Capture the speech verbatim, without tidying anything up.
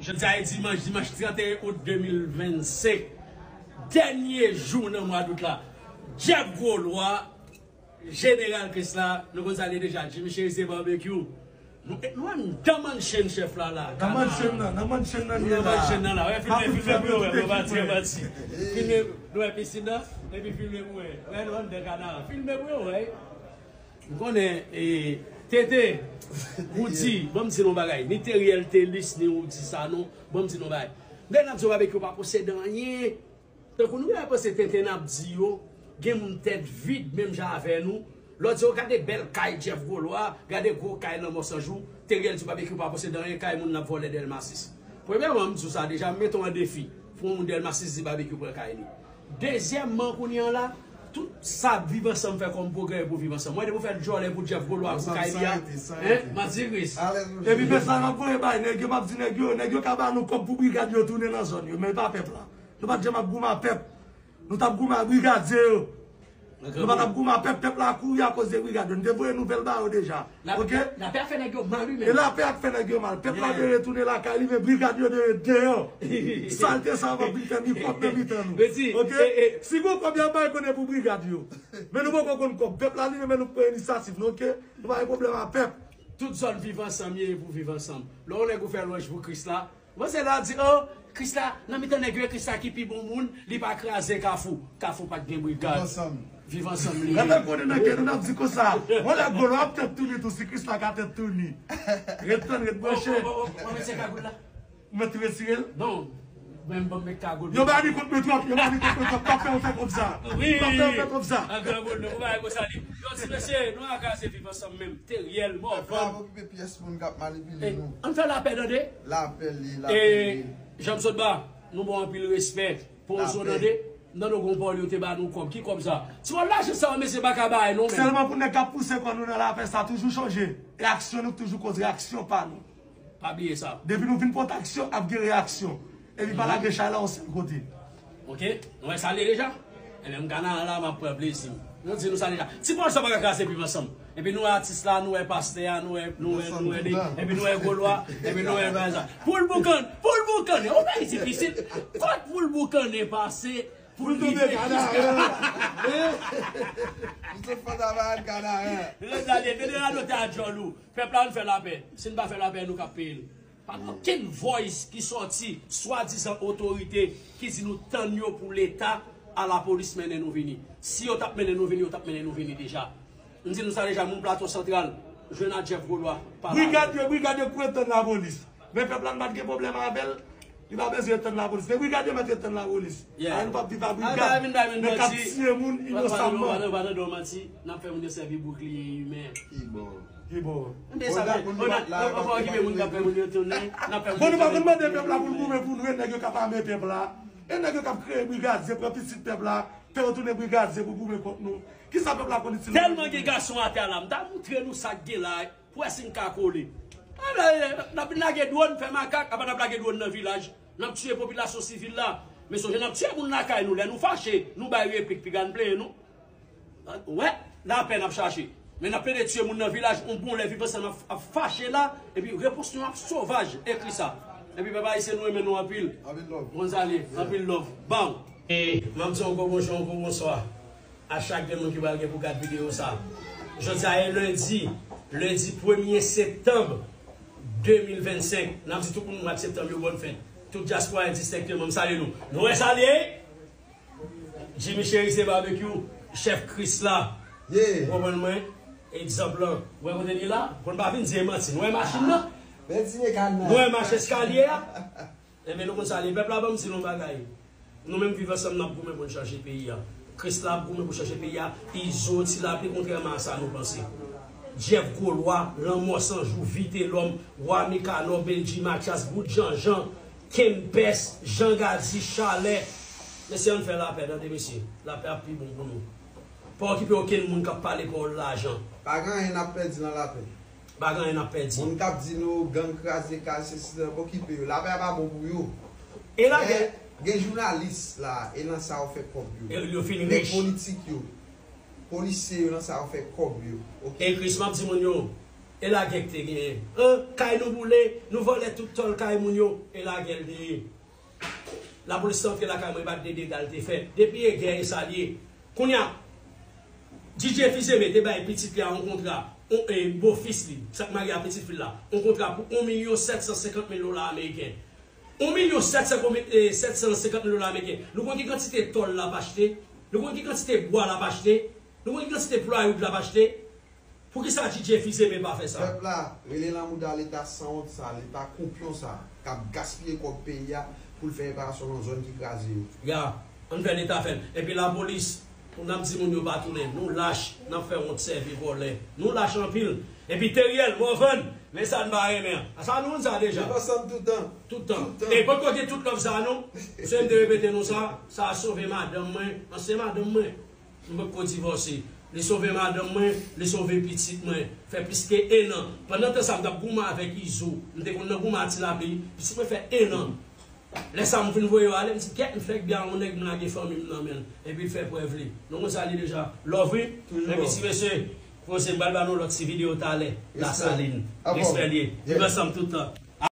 Jodi a e dimanch, dimanch trannteyen out de mil vennsenk. Dènye jou nan mwa dout la. Jeff Gwo Lwa, Jeneral Krisla, nou konn salye deja. Jimmy Chérizier Barbecue. Nou, nou anndan mansion chèf la la. Nan mansion nan, nan mansion nan li ye la. Nan mansion nan la. Wè, filme, filme pou yo wè, nou pati, nou pati. Filme, nou wè pisin nan, epi filme pou wè. Wè, nou anndan kana. Filme pou yo wè. M konnen, e, Tete, Woody, ban m di nou bagay. Ni Teriel Telis, ni Woody Sanon, ban m di nou bagay. Nèg n ap di yo Barbecue pa posede anyen. Tankou nou genlè panse tenten n ap di yo, gen moun tèt vid menm jan avè nou. Lè w di yo gade bèl kay Jeff Gwo Lwa, gade gwo kay Lanmò San Jou, Teriel di Barbecue pa posede anyen, kay moun n ap vòlè Dèlma sis. Premyèman, m di w sa deja, m mete w an defi pou yon moun Dèlma sis di Barbecue pran kay li. Dezyèmman, kounye a la, tout sa Viv Ansanm fè kòm pwogrè pou Viv Ansanm. Mwen, depi w fè djòlè pou Jeff Gwo Lwa, pou kay li a, hein, Matiris. Epi mesaj m ap voye bay nèg yo, m ap di nèg yo, nèg yo ka ba nou kòb pou brigad yo tounen nan zòn yo, men pa pèp la. Nou pa t janm ap goumen ak pèp. Nou t ap goumen ak brigadye yo. Nou pa t ap goumen ak pèp, pèp la kouri akoz de brigad yo. Nou te voye nouvèl ba yo deja. Oke? Lapè ap fè nèg yo mal, wi, men. E lapè ap fè nèg yo mal. Pèp la dwe retounen lakay li, men brigad yo dwe ret deyò. Salte sa yo p ap vin fè mikwòb nan mitan nou. Oke? Si gon kòb y ap bay, konnen pou brigad yo. Men nou poko konn kòb. Pèp la li menm, men nou k pran inisyativ nou, oke? Nou pa gen pwoblèm ak pèp. Tout zòn Viv Ansanm ye, e pou Viv Ansanm. Lè yon nèg ou fè lwanj pou Krisla, Bon, se la di, oh, Krisla, nan mitan nèg yo, e Krisla ki pi bon moun, li pa kraze Kafou. Kafou pa t gen brigad. Viv Ansanm. Viv Ansanm li ye. Lè konnen nan kè nou, n ap di konsa. Bon, lè Gwo Lwa ap tèt touni tou, si Krisla ka tèt touni. Ret tann, ret branche. Ou, ou, ou, ou, ou mete kagoul la? Mwen t retire l. Non. Menm ban m met kagoul. Yo ba li kont mwen twòp, yo ba li kont mwen twòp, m p ap fè yo fè kòb sa. Wi. M p ap fè yo fè kòb sa. An gran moun, nou, ou ba yo konsa li. Yo di, mesye, nou a kraze Viv Ansanm menm. Teriel, Morvan. Pèp la ap okipe pyès moun k ap manipile nou. Ann fè lapè, tande. Lapè li, lapè li. Jan m sot ba, nou ba w anpil respè. Pozo, tande. M tande w gon pawòl yo te ba nou kòb. Ki kòb sa? Ti kòb lajan sa yo, mesye, pa ka bay non, men. Sèlman pou nèg k ap pouse kò nou nan lapè sa, toujou chonje. E aksyon nou k toujou koz reyaksyon pa nou. Pa bliye sa. Depi nou vin pot aksyon, ap gen reyaksyon. Epi pa lage chay la yon sèl kote. Oke, nou wè sa l ye deja? Enben, m ka nan la, m ap pran plezi m. Nou di nou sa deja. Ti Pòl sa pa ka kraze Viv Ansanm. Epi nou wè atis la, nou wè pastè a, nou wè, nou wè, nou wè li. Epi nou wè Gwo Lwa, epi nou wè Baza. Poul boukannen, poul boukannen. Yon peyi difisil. Kot poul boukannen pase pou l rive jiska. Li sot fanta malad kanaren. Rezalye, mete radote a djòl ou. Pèp la, ann fè lapè. Si n pa fè lapè, nou k ap peye l. Pa gen okenn voice ki sòti, swadizan otorite, ki di nou tann yo pou Leta, a lapolis mennen nou vini. Si yo t ap mennen nou vini, yo t ap mennen nou vini deja. M di nou sa deja, moun Plato Santral, jwenn a Jeff Gwo Lwa, pale avè l. Brigad yo, brigad yo kouri tann lapolis. Men pèp la, n pa t gen pwoblèm avè l. Li pa bezwen tann lapolis. Men brigad yo mèt tann lapolis. Ann pa viv a brigad. Nèg k ap tiye moun inosanman. Pa tande yon manti, n ap fè moun yo sèvi boukliye imen. Ki bò? Ki bò? Enben sa fè, on a, on, on pa okipe moun k ap fè moun yo tounen, n ap fè moun yo tounen. Bon, nou pa konn mande pèp la pou l goumen pou nou, e nèg yo k ap ame pèp la. E nèg yo k ap kreye brigadye, pran pitit pèp la, fè yo tounen brigadye pou goumen kont nou. Kisa pèp la konn itil? Tèlman gen gason atè a la, m ta moutre nou sa k gen la, pou wè si n ka kole. N ap vin lage dwòn, fè makak, apa n ap lage dwòn nan vilaj. N ap tiye popilasyon sivil la. Men sonje n ap tiye moun lakay nou. Lè nou fache, nou bay replik, piga n plenyen nou. Ou wè, lapè n ap chache. Men n ap plede tiye moun nan vilaj, yon bon lè Viv Ansanm ap, ap fache la, epi repons nou ap sovaj, ekri sa. Epi pèp ayisyen nou renmen nou anpil. Anpil love. Gonzale, anpil love. Baw. E, m ap di ankò bonjou, ankò bonswa a chak grenn moun ki pral gen pou gad videyo sa. Jodi a e lendi, lendi premye septanm de mil vennsenk. N ap di tout moun mwa septanm yo bòn fèt. Tout dyaspora endistrenkteman, m salye nou. Nou wè sa l ye? Jimmy Chérizier Barbecue, chèf Krisla. Ou konprann mwen? Egzanp lan. Ou wè kote l ye la? Bon, n pa vin di e manti. Nou wè machin nan? Nou wè mach eskalye a? Enben, nou konn sa l ye. Pèp la, ban m di nou yon bagay. Nou menm Viv Ansanm, n ap goumen pou n chanje peyi a. Krisla ap goumen pou chanje peyi a. Izo, Ti Lapli, kontrèman a sa nou panse. Jeff Gwo Lwa, Lanmò San Jou, Vitelòm, Wa Mikanò, Beldji Matyas, Bout Janjan, Kenpès, Jan Gadi, Chalè. Mesye, ann fè lapè, tande mesye. Lapè ap pi bon pou nou. Pa okipe okenn moun k ap pale pawòl lajan. Pa gen anyen n ap pèdi nan lapè. Pa gen anyen n ap pèdi. Moun k ap di nou gang kraze kay, sesi, sela, pa okipe yo. Lapè a pa bon pou yo. E lagè. Gen, gen jounalis la, e nan sa yo fè kòb yo. E yo fin rich. Nèg politik yo. Polisye yo nan sa yo fè kòb yo. Oke? E Kris, m ap di moun yo, E lagè k te genyen. An, kay nou boule, nou vòlè tout tòl kay moun yo, e lagè l te ye. Lapolis te antre lakay mwen, e pa t de dega l te fè. Depi e gè, e sa l ye. Kounye a, D J Fils-Aimé te bay pitit li a yon kontra, yon, e, bofis li, sa k marye a pitit fi l la, yon kontra pou yon milyon sèt san senkant mil dola ameriken. Yon milyon sèt san, e, sèt san senkant mil dola ameriken. Nou konn ki kantite tòl l ap achte? Nou konn ki kantite bwa l ap achte? Nou konn ki kantite plywood l ap achte? Poukisa D J Fils-Aimé pa fè sa? Pèp la, rele lanmouda Leta sanwont sa, Leta konpyon sa, k ap gaspiye kòb peyi a pou l fè reparasyon nan zòn ki kraze yo. Ya, ann fè Leta fè l. Epi lapolis, pou n ap di moun yo pa tounen. Nou lach, n ap fè wont sèvi vòlè. Nou lach anpil. Epi Teriel, Morvan, men sa n pa renmen an. Sa nou konn sa deja. Viv ansanm toutan. Toutan. Toutan. E potko gen tout love sa non. Se m te repete nou sa, sa sove madanm mwen, ansyen madanm mwen. M potko divòse. Li sove madanm mwen, li sove pitit mwen. Fè plis ke en an. Pandan tan sa, m t ap goumen avèk Izo. M te konn nan goumen a Ti Lapli. Pitit mwen fè en an. Lè sa, m fin voye yo ale, m di, "Kèt, m fèk byen yon nèg m lage fanmi m nan men l." Epi l fè prèv li. Nou konn sa li deja. Love, wi. Toujou love. Epi ti mesye, koze m pral ba nou lòt ti videyo talè. Lasalin. Respè li ye. Viv ansanm tout tan.